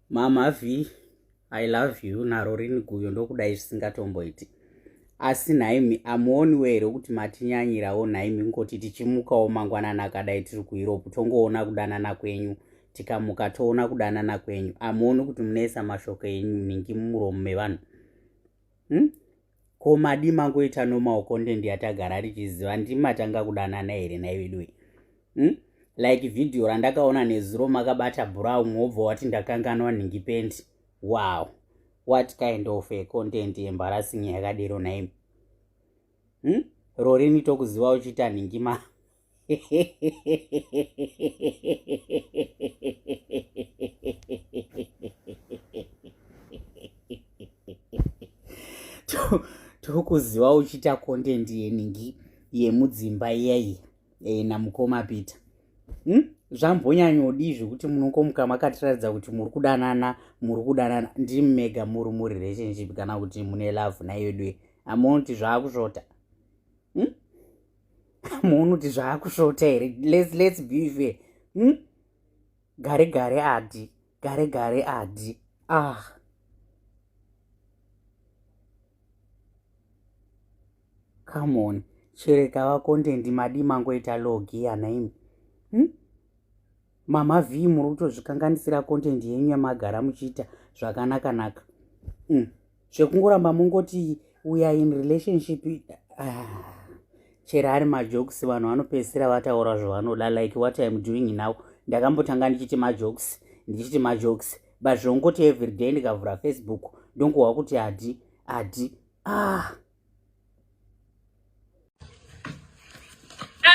Mama V, I love you naro rini guyo ndokudai zvisingatomboiti. Asi nhaimi amuoniwo here kuti matinyanyirawo nhaimi kungoti tichimukawo mangwanani akadai tiri kuEurope tongoona kudanana kwenyu tikamuka toona kudanana kwenyu amuoni kuti munoisa mashoko enyu nhingi mumuromo mevanhu hmm? Ko madi mangoita normal content yatagara tichiziva ndimatanga kudanana here nhai veduwe hmm? Like video randakaona nezuro makabata bra umwe wobva wati ndakanganwa nhingi pendi. Wow, what kind of a content embarrassing yakadero nhaimi hmm? Rorini tokuziva uchiita nhingi ma tokuziva uchiita content yeningi yemudzimba iyaiya e, namukoma Peter hmm? Zvambonyanyodii zvekuti munongomuka makatiratidza kuti muri kudanana, muri kudanana ndimi mega muri murelationship kana kuti mune love naiveduwe amuoni kuti zvaakusvota hmm? Amuoni kuti zvaakusvota here? Let's be fair hmm? Gare gare adi gare gare adi ah come on chereka vakontendi madi mangoita logi anaimi hmm? Mama V muri kutozvikanganisira content yenyu yamagara muchiita zvakanaka-naka mm. Zvekungoramba mungoti we are in relationship ah. Chero ari majokes vanhu vanopedzisira vataura zvavanoda like what I'm doing now. Ndakambotanga ndichiti majokes, ndichiti majokes, but zvongoti everyday ndikavhura Facebook ndongohwa kuti adi adi ah.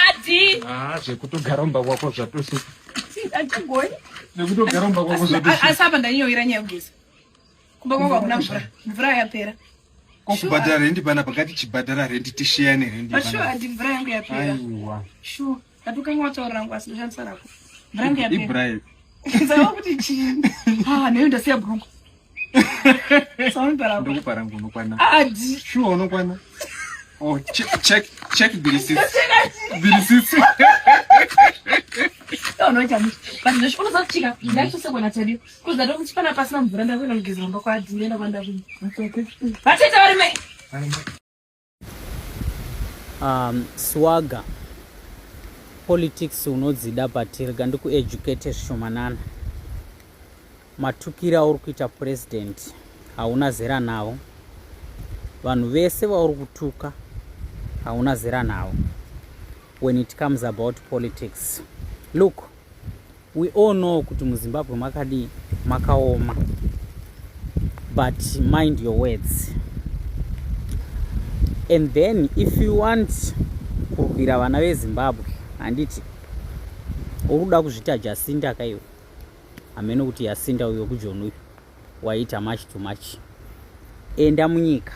Adi. Ah, zvekutogara mumba kwako zvatose. Achigoni. Zvekutogara mumba kwako zvatose. Asi apa ndanyowira nyaya yekugeza. Kumba kwangu hakuna mvura. Mvura yapera. Ko kubhadhara rendi panapa ngatichibhadhara rendi tishiyane rendi. But sure adi mvura yangu yapera. Aiwa. Sure. Ndatukanga wataura rangu asi ndoshandisa rako. Mvura yangu yapera. Ibrahim. Saka kuti chii? Ah, neyo ndasiya bhurugwa. Ndokupa rangu unokwana. Adi. Sure unokwana. Oh, check check check the receipts. The receipts. Unoita but ndozvinozotika ndaitosekwa naTadio kuzi ndatokuti pana pasina mvura ndakuenda kugeza kumba kwaAdi ndoenda kwandakuenda. Vatete vari mai. Swagger politics unodzida but rega ndikueducate zvishomanana. Matukiro auri kuita president hauna zera navo. Vanhu vese vauri kutuka hauna zera navo when it comes about politics. Look, we all know kuti muZimbabwe makadii, makaoma, but mind your words. And then if you want kurwira vana veZimbabwe, handiti uri kuda kuzvita Jacinda kaiwe, hameno kuti Yasinda uyo kujoni uyu waita much too much. Enda munyika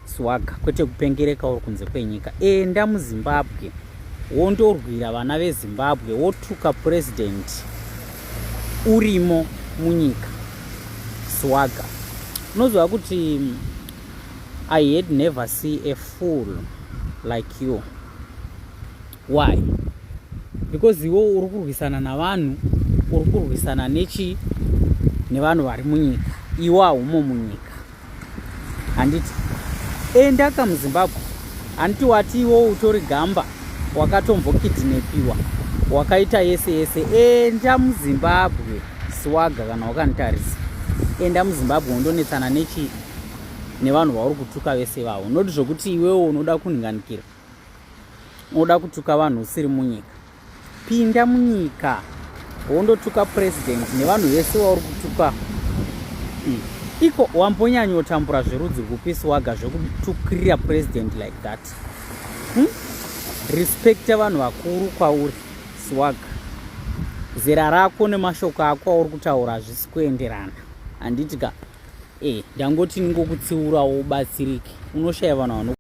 Swaga, kwete kupengereka uri kunze kwenyika. Enda muZimbabwe wondorwira vana veZimbabwe, wotuka president urimo munyika. Swaga, unoziva kuti I had never see a fool like you. Why? Because iwe uri kurwisana navanhu, uri kurwisana nechi nevanhu vari munyika, iwe haumo munyika. Handiti enda ka muZimbabwe, handiti wati iwo utori gamba, wakatombokidnepiwa, wakaita yese yese. Enda muZimbabwe Swaga, kana wakanditarisa, enda muZimbabwe undonetsana nechi nevanhu vauri kutuka vese vavo, noti zvokuti iwewo unoda kunhinganikira, unoda kutuka vanhu usiri munyika. Pinda munyika wondotuka president nevanhu vese vauri kutuka mm. Iko wambonyanyotambura zverudzi rwupi Swaga zvekutukirira president like that hmm? Respecta vanhu vakuru kwauri Swaga. Zera rako nemashoko ako auri kutaura hazvisi kuenderana, handiti ka? E, ndangoti ningokutsiurawo ubatsirike, unoshaya vanhu vano.